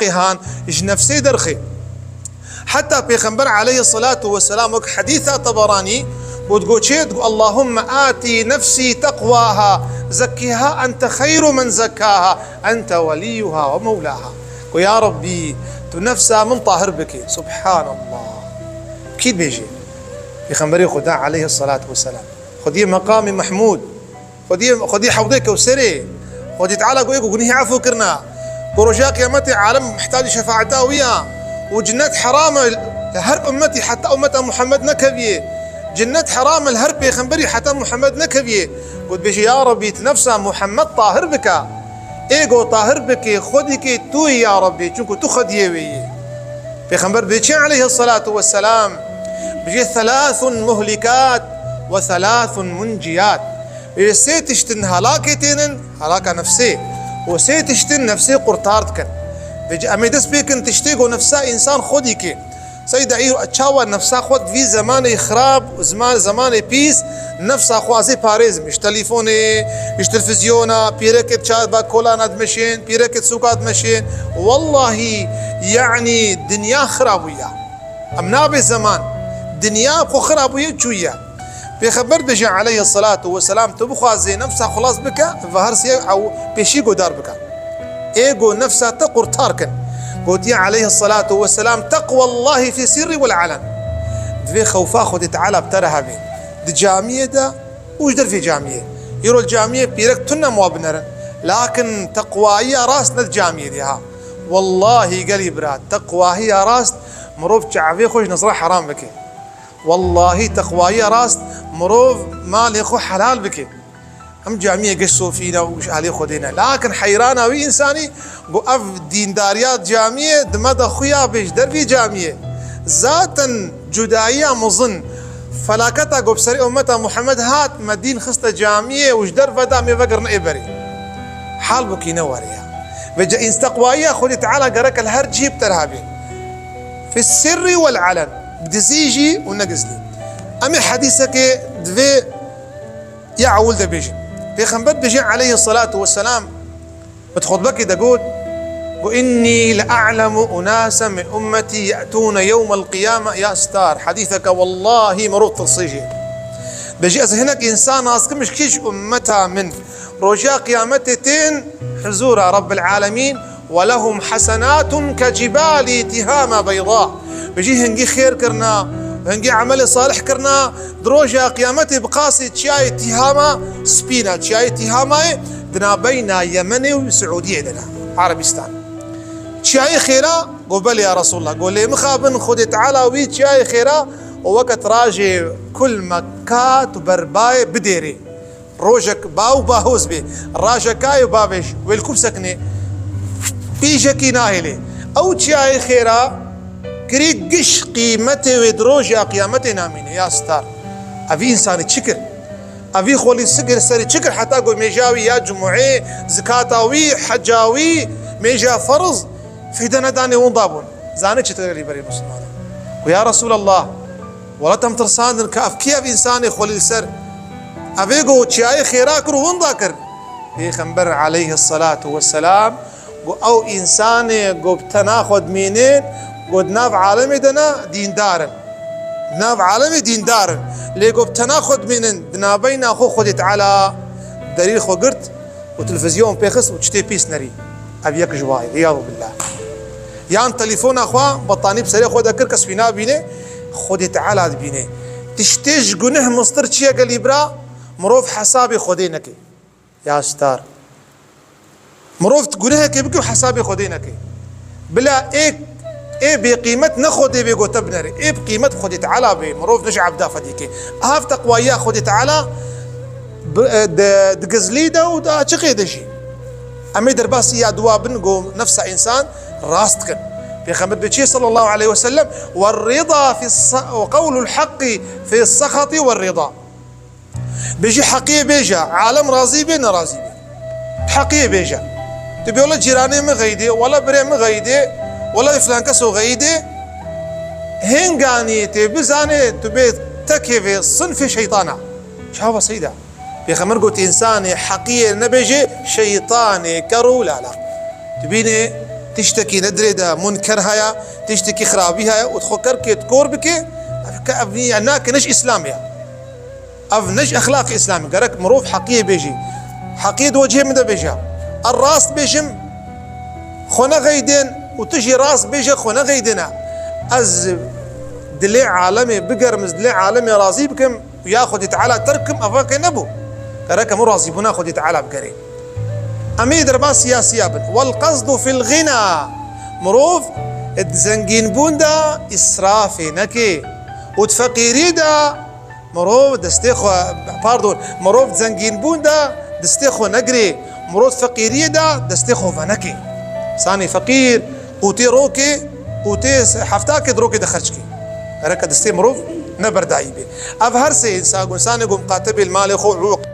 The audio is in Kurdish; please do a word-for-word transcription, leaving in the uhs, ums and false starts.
qê han ji nefsê derxê. Heta Pêxember aleyhisselatu vesselam wek hedîsa Teberanî got, got çê, digot, "Allahümme ati nefsi teqwaha, zekkiha ente xeyru men zekkaha, ente weliyuha ve mevlaha." Got, "Ya Rabbî, tu nefsa min tahir bike." Subhanallah. Kî dibêje? Pêxemberê Xuda aleyhisselatu vesselam. Xwediyê meqamê Mehmûd. Xwedî, Xwedî hewdê Kewserê. Xwedî Teala got, ê ku gunehî efû kirina. Ku roja qiyametê alem mihtacî şefaeta wî ya. Û cinnet heram e li her ummetî heta ummeta Muhammed nekeviyê. Cinnet heram e li her pêxemberî heta Muhammed nekeviyê. Got bêjî, "Ya Rabbî, tu nefsa Muhammed tahir bike." Ê ku tahir bike, Xwedî ke tu yî ya Rabbî, çunku tu Xwediyê wê yî. Pêxember bê çi aleyhisselatu vesselam? Bêjê, "Thelathun muhlikat ve thelathun munciyat." Ê sê tiştin helakê tênin, helaka nefsê. Û sê tiştin nefsê qurtar dikin. Vêca em ê dest pê kin tiştê ku nefsa însan xwedî ke. Seyda îro çawa nefsa xwe di vî zemanê xirab, zeman, zemanê pîs, nefsa xwe ez ê parêzim. Ji telîfonê, ji televîzyona, pîrekê çava kolana dimeşên, pîrekê sûka dimeşên. Wellahî, yanî dinya xirab bûya. Em nabê zeman, dinya xwe xirab bûye çûye. Pêxember dibêje aleyhisselatu vesselam, tu bixwazê nefsa xilas bike, ve her sê ew pêşî godar bike. Ê go nefsa te qurtar kin. Gotiye aleyhisselatu vesselam, "Teqwallahi fî sirri vel alen." Divê xewfa Xwedê Teala bi te re hebe. Di camiyê de û ji dervê camiyê. Îro li camiyê pîrek tune ma binerin. Lakin teqwayiya rast ne di camiyê de ha. Wellahî gelî bira, teqwahiya rast mirov çavê xwe ji nezra heram bike. Wellahî teqwayiya rast mirov malê xwe helal bike. Em camiyê giş sofî ne û giş alê Xwedê ne. Lakin heyrana wî însanî ku ev dîndariya camiyê di me de xuya bê ji dervî camiyê. Zaten cudayiya mezin, felaketa ku bi serê ummeta Muhammed hat, me dîn xiste camiyê û ji derve de em ê vegirin ê berê. Halbûkî ne were ya. Vêca însteqwayiya Xwedê Teala gereke li her cihê bi te re hebê. Fi sirri vel alen. Bi dizî jî û ne gizlî. Em ê hedîsekê divê ya ewil de bêjin. Pêxember dibêje aleyhisselatu vesselam, bi xutbekê de got, got, "Inni le a'lemu unasen min ummeti ye'tûne yewmel qiyame." Ya star, hedîseke wellahî mirov tirsê jê. Dibêje, ez hinek însan nas kim ji kî ji ummeta min roja qiyametê tên huzûra Rabbil Alemîn, "Ve lehum hasenatun ke cibali Tihama beyda." Bijî hingî xêr kirina, hingî emelê salih kirina, di roja qiyametê bi qasî çiyayê Tihama spî ne. Çiyayê Tihamayê di navbeyna Yemenê û Siûdiyê de ne, Erebistan. Çiyayê xêra, go belê ya Resulallah. Go lê mixabin Xwedê Teala wî çiyayê xêra û weke tirajê kul me kat û berbayê bidêrê. Rojek ba û bahoz bê, rajekayê û bavêj wê li ku bisekine, pîjekî nahêlê. Ew çiyayê xêra kirî giş qîmetê wê di roja qiyametê namîne. Ya star. Evî însanî çi kir? Evî xwelî sigir serî çi kir heta ku mêja wî ya cumûê, zikata wî, heca wî, mêja ferz, fîde nedanê winda bûn. Zane çi tire lî berê Muslimana? Ku ya Resulallah, wela tem tirsandin ke ev kî ev însanê xwelî li ser? Evê go çiyayê xêra kir û winda kir. Pêxember aleyhisselatu vesselam go ew însanê go bi tena xwe dimînin, go di nav alemê de ne dîndar in. Di nav alemê dîndar in. Lê go bi tena xwe dimînin, di navbeyna xwe Xwedê Teala derî xwe girt û televîzyon pêxist û tiştê pîs nerî. Ev yek ji wa ye. Îyadu billah. Yan telefona xwe betanî bi serê xwe de kir, kes wî nabîne, Xwedê Teala dibîne. Tiştê ji guneh mistir çi ye gelî bira? Mirov hesabê Xwedê neke. Ya star. Mirov gunehekê bike û hesabê Xwedê neke. Bila ê, ê bêqîmet ne Xwedê bê gote binere. Ê bi qîmet Xwedê Teala bê. Mirov ne ji ebda fedî ke. Ev teqwayiya Xwedê Teala bi, e, di, di gizlî de û di açiqê de jî. Em ê derbasî ya dua bin ku nefsa însan rast dikin. Pêxember dibê çi sallallahu aleyhi ve sellem, "Ve rida fi sa-, ve qewlul haqqi fi sexati ve rida." Bêjî heqiyê bêje, alem razî bê, nerazî bê. Heqiyê bêje. Tu bê wele cîranê min xeyidê, wele birê min xeyidê, wele filan keso xeyidê. Hênganî tê bizanê tu bê tekê vê sinfê şeytana. Çawa seyda? Pêxember got, însanê heqiyê nebêje, şeytanê ker û lala. Tu bînê Tiştekî ne dirê de munker haya, tiştekî xirabî haya û xwe kerkê kor bike, ev ke-, ev ya nake, ne ji Îslamê ya. Ev ne ji exlaqê Îslamê. Gerek mirov heqiyê bêjî. Heqiyê di wecihê min de bêje. Ez rast bêjim, xwe nexeydên û tu jî rast bêje, xwe nexeydêne. Ez dilê alemê bigerim, ez dilê alemê razî bikim, ya Xwedî Teala terk kim, ev weke nebû. Gerek em razîbûna Xwedî Teala bigerê. Em ê derba siyasiya bin. Wel qesdu fil ghina. Mirov di zengînbûn de îsrafê neke. Û di feqîrî de mirov destê xwe, pardon, mirov di zengînbûn de destê xwe negirê. Mirov di feqîriyê de destê xwe veneke. Sanê feqîr qûtê rokê, qûtê heftakê di rokê de xerc ke. Gereke destê mirov ne berdayî bê. Ev her sê însan, însanê ku miqatebê li malê xwe û